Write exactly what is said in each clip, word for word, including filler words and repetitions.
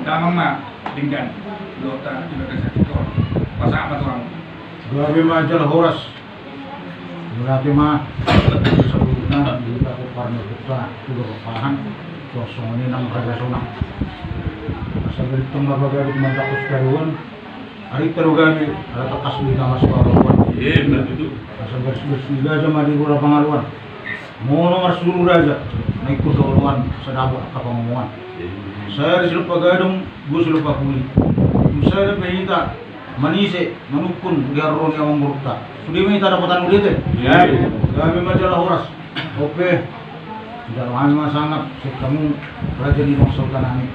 Damang ma denggan. Dohot ta di bagasan tingki on. Pasahat ma tu hamu. Gabe ma jala horas. Berarti ma saluhutna di bagasan parna kita tu berpahan. Songon i nang raja sonang. Asa beritung ma bagasan di mata kustaruan. Ari tarugabi ala takas di tamas paruan. Iya, benar itu. Asa bersih-bersih gaja ma di gula pangaruan. Mono marsuru raja, na ikut doloan, sadabut angka pangomoan. Saya di Silupa Gadung, gue Silupa Puli. Saya di Pehita, manise, manukun, di Arroni Amang Burukta. Sudah ini tak dapat anu dia. Iya. Kami majalah horas. Ope. Tidak kami masangat, sekamu raja di bangsa utanami.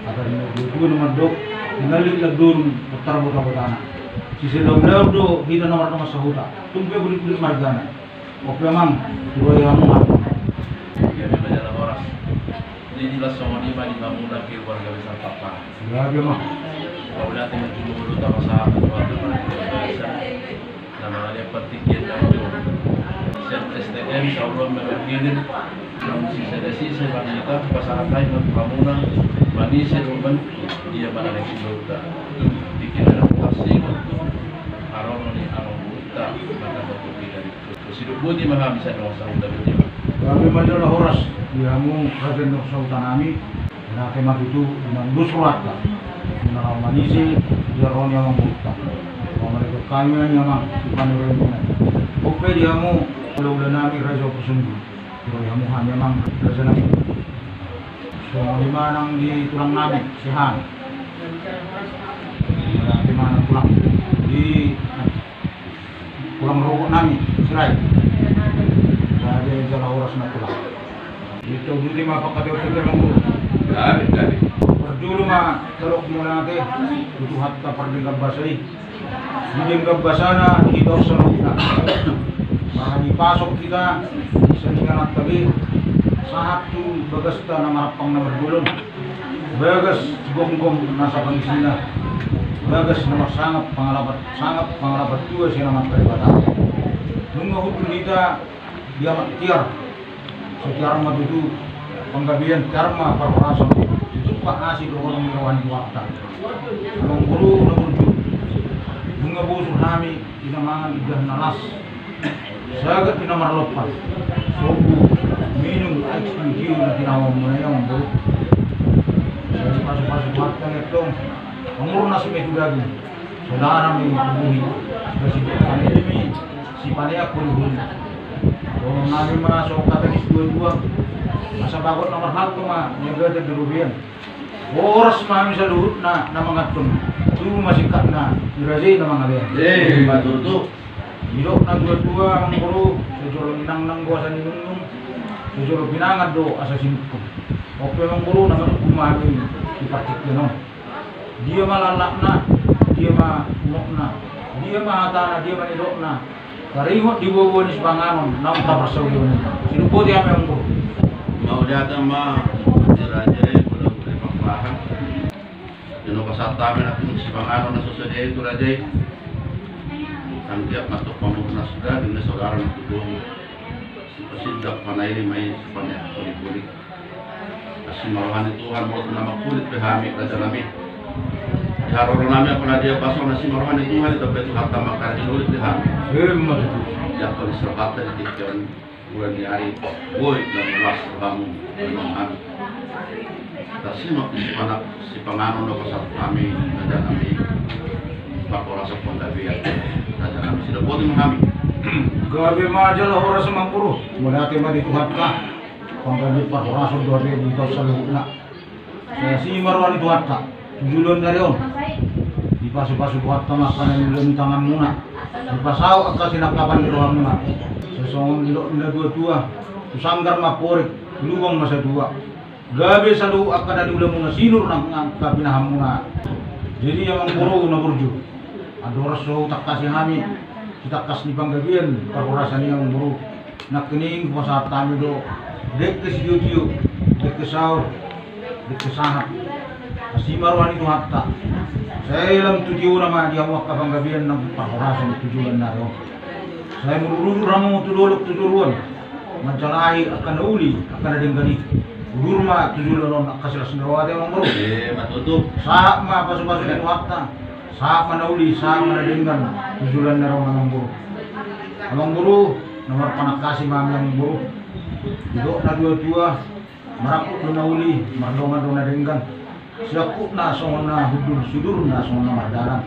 Agar ini gue gue nomor dok, nali ladun, putar bota-botana. Sisi daun-daun do, hita nomor nomor sahuta. Tumpe bulik-bulik margana. Oke, Amang. Dua ya, Amang. Iya, dia banyak horas. Jadi jelas songon i ma di hamu na keluarga besar Pakpahan. Iya, iya, Amang. Paulate ma jumolo tapasahat tu keluarga besar. Nama dia pertikian dari siap S T M, saulon memang hilir. Namun sisa dari sisa bang kita pasahat hai ma tu hamuna. Manise dohot dia mana yang sidota. Pikiran yang pasti. Harono ni Amang Burukta, mata kopi dari Sidok boti ma hami sai dong sahuta boti ma. Kami majalah horas di hamu raja ni sahuta nami. Nake ma tutu inang dus rohanta. Inang manise di Arroni Amang Burukta. Mamalikot kami ma ni Amang di panurunan. Ope di hamu ula-ula nami raja Opersumbi. Di hamu hami Amang raja nami. Songon i ma nang di tulang nami Sihan. Di ma nang tulang di Tulang rokok nami, Sirait. Jadi jala horas na tulang. Itu budi ma pakai otot terang dulu. Dari, dari. Perjulu ma telok monate, itu hatta perdenggan basa i. Di denggan basana, kita saluhutna. Maka dipasok kita, sehingga nanti sahat tu bagasta na marampang na margulung. Bagas gomgom na sapangisina. Bagas na marsangap pangalapat, sangap pangalapat tua sian Amanta Debata. Nunga hundul hita di amak tiar. Setiar ma tutu panggabean, tiar ma parhorasan. Tutu pa asi dohonon ni roha ni Tuhanta. Amang boru na burju. Nunga bosur hami di na mangan indahan na las. Sagat di na marlompan. Sobu minum aek sitio na tinawa muna i, Amang boru. Sai pasu-pasu Tuhanta ni antong. Pangurnas ma i tu daging. Saudara ma i tu buhi. Gasidok panelemi sipanean holi-holi. Dohonon nami ma songon hata ni situa-tua. Asa bagot na marhalto ma niagatan di robean. Horas ma hami saluhutna na manganhon. Tubu ma singkatna, dirajai na mangabean. Eh, ima tutu. Didok na tua-tua, Amang boru, sai jolo ninangnang do asa ninungnung, sai jolo pinangan do asa sinungkun. Ope Amang boru, na manungkun ma hami di partingkian on. Dia ma lalakna, dia ma unokna, dia ma hatana, dia ma nidokna. Taringot di boaboa ni sipanganon naung taparsaulihon i. Sidok boti hami, Amang boru. Mauliate ma di raja i, boru ni Pakpahan. Di na pasahat hami nangkin sipanganon na so sadia i tu raja i. Anggiat ma antong pamurnas daging ni saudara na tubu. Sipasindak panelemi, sipanean holi-holi. Asi ma roha ni Tuhan, molo tung na mangkulit pe hami, raja nami. Di haroro nami, apala dia pasok na asi ma roha ni Tuhan, i dope Tuhanta mangkaning holi pe hami. Ima tutu. Di angka ni serapat di tingki on, bulan di ari, boi na mulas rohamu, raja nami. Asi ma, asi ma na sipanganon na pasahat hami, raja nami. Parhorasan panggabean, raja nami. Sidok boti ma hami. Gabe ma jala horas, Amang boru. Mauliate ma di Tuhanta. Panggabean parhorasan dohot di hita saluhutna. Sai asi ma roha ni Tuhanta tu joloan ni ari on. Dipasu-pasu Tuhanta ma angka na niula ni tanganmuna. Dipasaut angka sinangkapan ni rohamuna. Sai songon nidok ni na tua-tua, tu sanggar ma amporik, tu lubang ma satua. Gabe saluhut angka na niulamuna, sinur nang angka pinahanmuna. Jadi Amang boru na burju, andorang so hutangkasi hami di tangkas ni panggabean parhorasan i, Amang boru, nangkining hupasahat hami do dengke sitio-tio, dengke saur, dengke sahat. Asi ma roha ni Tuhanta. Sai lam tu tiona ma di hamu angka panggabean nang parhorasan tu joloan ni ari on. Sai mudur-udur hamu tu dolok tu toruan, manjalahi angka na uli, angka na denggan i. Udur ma tu joloan on angka silas ni roha te, amang boru. Sahat ma pasupasu ni Tuhanta, sahat ma na uli, sahat ma na denggan tu joloan ni roha, amang boru. Amang boru, na marpanangkasi ma hami, amang boru. Didok na tuatua, marangkup do na uli, mardongan do na denggan. Siangkupna songon na hundul, sudurna songon na mardalan.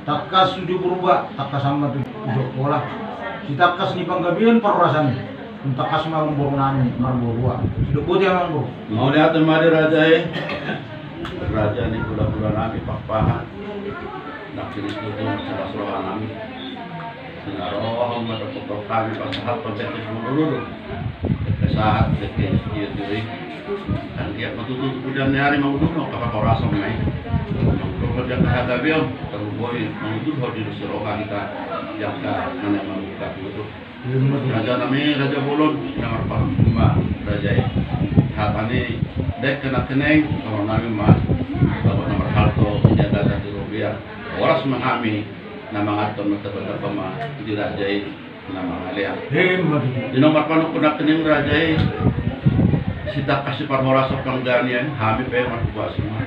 Tangkas uju Purba, tangkasan ma tu uju Angkola. Sitangkas ni panggabean parhorasan i, tung tangkas ma amang boru nami marboruboru. Sidok boti, amang boru. Mauliate ma di raja i. Raja ni hulahula nami Pakpahan. Nangkin i tutu silas roha nami. Sinaroha ma dohot hami pasahathon dengke sumurung-urung, dengke sahat, dengke sitio-tio i. Anggiat ma tutu tu pudian ni ari mangudurhon angka parhorasan nami, mangudurhon di angka hagabeon, tarlumobi mangudurhon di dos ni roha hita di angka na naeng mambuka tutu. Raja nami, raja bolon, na marpanungkun ma raja i. Hata ni dengke nangkining, songon nami ma, bagot na marhalto, dia data di robia. Horas ma hami na manganhon, martamba-tamba ma di raja i na mangalean. Ima tutu. Di na marpanungkun nangkining raja i, sitangkas ni parhorasan panggabean i, hami pe marhuaso ma.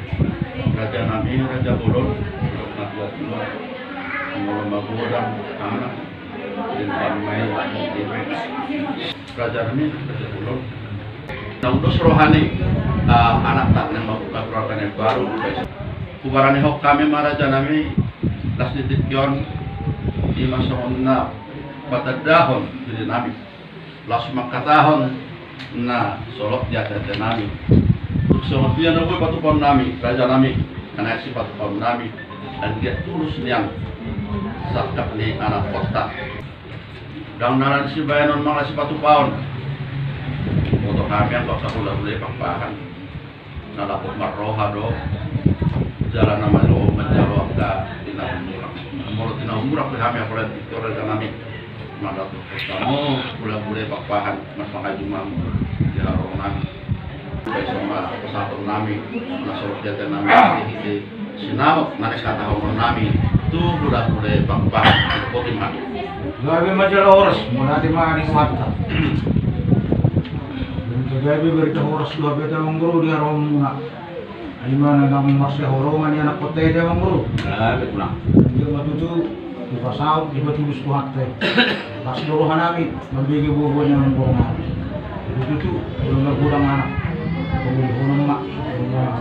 Raja nami, raja bolon, na tuatua. Molo magodang anak, denggan ma i, raja nami, raja bolon. Naung dos roha ni, ah, anakta naeng mambuka keluarga na baru. Hubaranihon hami ma raja nami, las ni tingki on, ima songon na patandahon diri nami, laos mangkatahon na solot di ate-ate nami. Tung songon dia na boi patupaon nami, raja nami, na naeng sipatupaon nami, anggiat tulus nian sangkap ni anakkonta. Ndang na sibahenon manang sipatupaon. Boto hami angka hulahula i Pakpahan, na dapot marroha do jala na malo manjalo angka di na umurang. Molo di na umurang pe hami, apalagi di raja nami, na dapot tamo hulahula i Pakpahan, marpangaji ma hamu di haroro nami. Pasahaton nami na solot di ate nami, di sinamot na naeng hatahonon nami tu hulahula i Pakpahan. Boti ma. Gabe ma jala horas, mauliate ma di Tuhanta. Gabe, gabe barita horas do hape, amang boru, di haroromuna. Ima na naeng marsihaholongan ni anakkonta i, amang boru. Gabe, Tulang. Dia ma tutu. Dipasaut, dipatulus Tuhanta i. Las do roha nami mambege boa-boa ni amangboru nami. Jadi tutu, godang na godang anak, pangolihonon ma,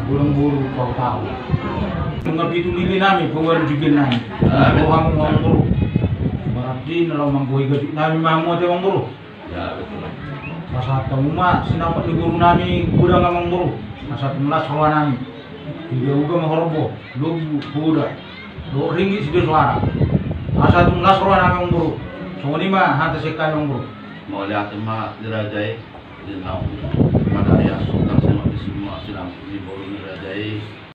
godang boru, pahu-pahu. Nunga pitu lili nami, paualu jugen nami. Rohamu amangboru. Berarti na laho manggohi gajuk nami ma hamu ate amangboru. Pasahat hamu ma sinamot ni boru nami godang amangboru. Asa tung las roha nami. Diuga-uga ma horbo, lombu, poda dohot ringgit sidio soara. Asa tung las roha nami amangboru. Songon i ma hata sian hami amangboru. Mauliate ma di raja i, di naung madari asa tung las roha ni simua sinamot ni boru ni raja i.